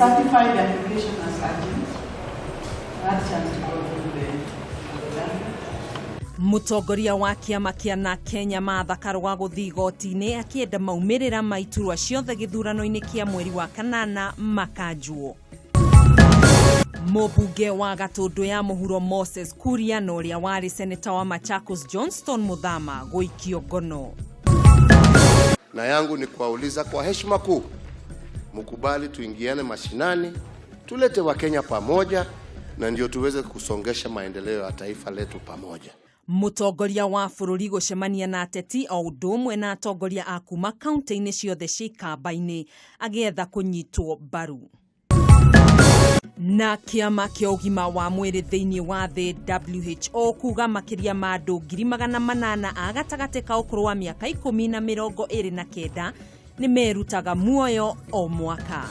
Certify the application as urgent. I had chance to go through the affidavit. Mũtongoria wa kĩama kĩa na Kenya Martha Karũa gũthiĩ igoti-inĩ akĩenda maumĩrĩra ma iturwa ciothe gĩthurano-inĩ kĩa mweri wa kanana makanjwo. Mũmbunge wa Gatũndũ ya mũhuro Moses Kuria na ũrĩa warĩ seneta wa Machakos Johnston Muthama gũikio ngono. Na yangu ni kuwauliza kwa heshima kuu, mkubali tuingiane mashinani, tulete Wakenya pamoja, na ndio tuweze kusongesha maendeleo ya taifa letu pamoja. Mũtongoria wa bũrũri gũcemania na ateti o ũndũ ũmwe na atongoria a kuma kaunti-inĩ ciothe cia ikamba-inĩ agĩetha kũnyitwo mbaru. Na kĩama kĩa ũgima wa mwĩrĩ thĩinĩ wa thĩ WHO kuga makĩria ma andũ 800,000 a gatagatĩ ka ũkũrũ wa mĩaka 10 na 29 nĩ merutaga muoyo o mwaka.